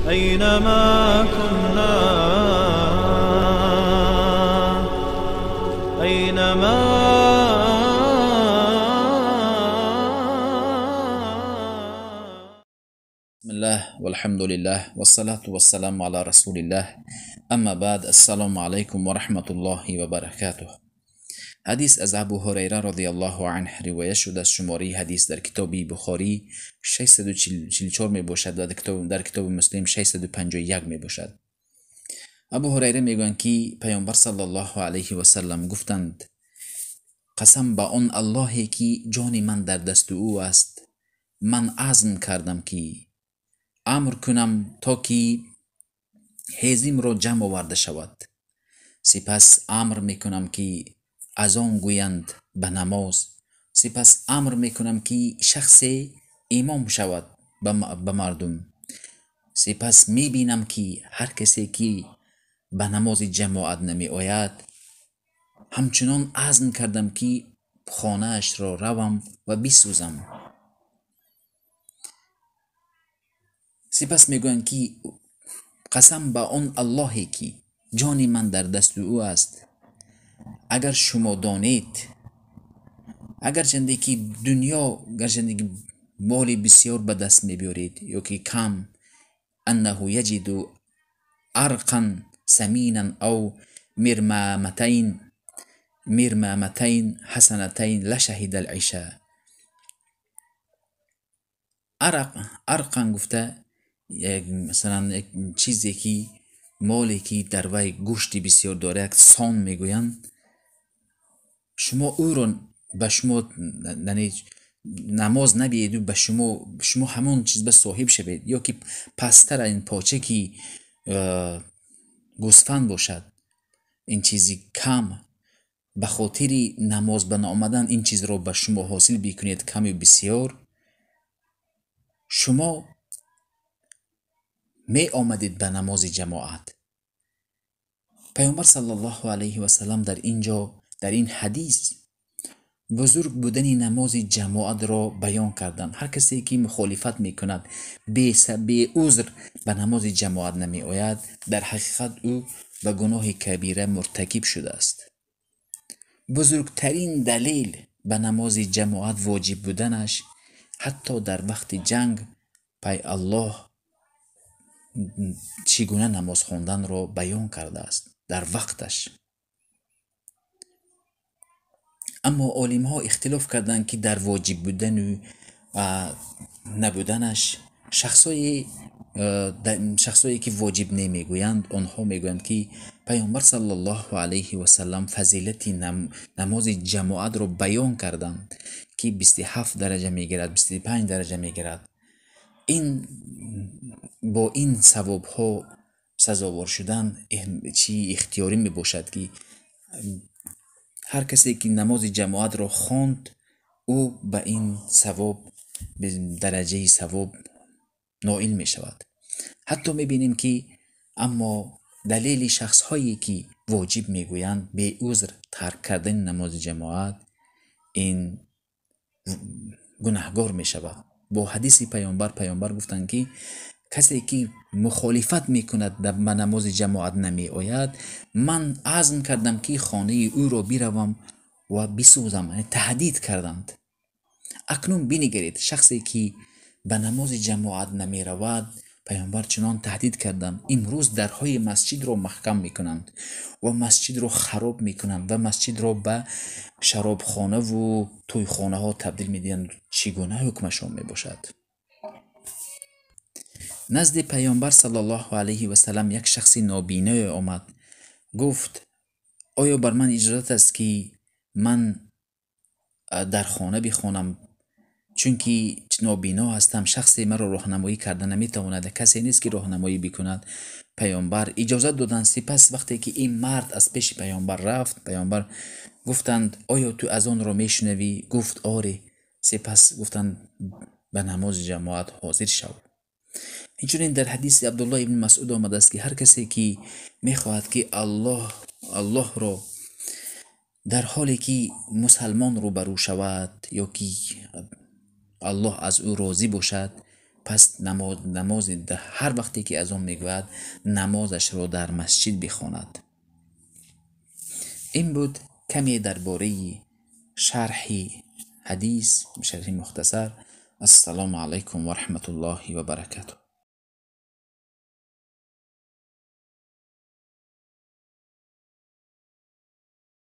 أينما كنا، أينما. بسم الله والحمد لله والصلاة والسلام على رسول الله، اما بعد، السلام علیکم و رحمت الله و برکاته. حدیث از ابو هریره رضی الله عنه روایت شده است. شماره حدیث در کتاب بخاری 644 می باشد و در کتاب مسلم 651 می باشد. ابو هریره میگویند که پیامبر صلی الله علیه و سلم گفتند: قسم به آن اللهی که جان من در دست او است، من عزم کردم که امر کنم تا که هزیم را جمع آورده شود، سپس امر میکنم که از آن گویند به نماز، سپس امر میکنم که شخص امام شود به مردم، سپس میبینم که هر کسی که به نماز جماعت نمی آید، همچنان عزم کردم که خانه‌اش را روم و بسوزم. سپس میگویند که قسم به آن اللهی که جان من در دست او است، اگر شما دانید، اگرچنده که دنیا، گرچنده که مال بسیار به دست میبیارید یا که کم، انه یجد عرقا سمینا او مرمامتین حسنتین لشهد العشاء. عرقا گفته یک مثلا یک چیزی که مالی که در وی گوشتی بسیار داره، یک سان میگویند، شما او را به شما یعنی نماز نبیید و به شما همون چیز به صاحب شوید، یا که پستر این پاچه که گوسفند باشد، این چیزی کم به خاطر نماز به نامدن این چیز را به شما حاصل بکنید کمی بسیار، شما می آمدید به نماز جماعت. پیامبر صلی الله علیه و سلم در اینجا در این حدیث بزرگ بودن نماز جماعت را بیان کردند. هر کسی که مخالفت میکند، بی عذر به نماز جماعت نمی آید، در حقیقت او به گناه کبیره مرتکب شده است. بزرگترین دلیل به نماز جماعت واجب بودنش، حتی در وقت جنگ پی الله چگونه نماز خواندن را بیان کرده است در وقتش. اما عالم ها اختلاف کردند که در واجب بودن و نبودنش، شخصایی که واجب نمیگویند، آنها میگویند که پیامبر صلی الله علیه و سلم فضیلت نماز جماعت را بیان کردند که 27 درجه میگیرد، 25 درجه میگیرد. این با این ثواب ها سزاوار شدن چی اختیاری می باشد که هر کسی که نماز جماعت را خواند، او به این ثواب، به درجه ثواب نائل می شود. حتی می بینیم که اما دلیل شخص هایی که واجب می گویند به عذر ترک کردن نماز جماعت، این گناهگار می شود. با حدیث پیامبر گفتند که کسی که مخالفت میکند در نماز جماعت نمی آید، من عزم کردم که خانه او را بروم و بسوزم، یعنی تهدید کردند. اکنون بنگرید شخصی که به نماز جماعت نمی رود، پیامبر چنان تهدید کردند، امروز درهای مسجد را محکم میکنند و مسجد را خراب میکنند و مسجد را به شرابخانه و تویخانه ها تبدیل میدهند. چگونه حکمشان میباشد؟ نزد پیامبر صلی الله علیه و سلم یک شخص نابینا آمد، گفت: آیا بر من اجازت است که من در خانه بخوانم؟ چون که نابینا هستم، شخصی مرا راهنمایی کرده نمیتواند، کسی نیست که راهنمایی بکند. پیامبر اجازت دادند. سپس وقتی که این مرد از پیش پیامبر رفت، پیامبر گفتند: آیا تو از آن را میشنوی؟ گفت: آره. سپس گفتند: به نماز جماعت حاضر شو. اینچنین در حدیث عبدالله ابن مسعود آمده است که هر کسی که میخواهد که الله را در حالی که مسلمان روبرو شود یا که الله از او راضی باشد، Пас намоз ҳар вақте ки азон мегӯяд, намозашро дар масҷид бихонад. Ин буд каме дар бораи шарҳи ҳадис, шарҳи мухтасар. Ассалому алайкум ва раҳматуллоҳи ва баракатуҳ.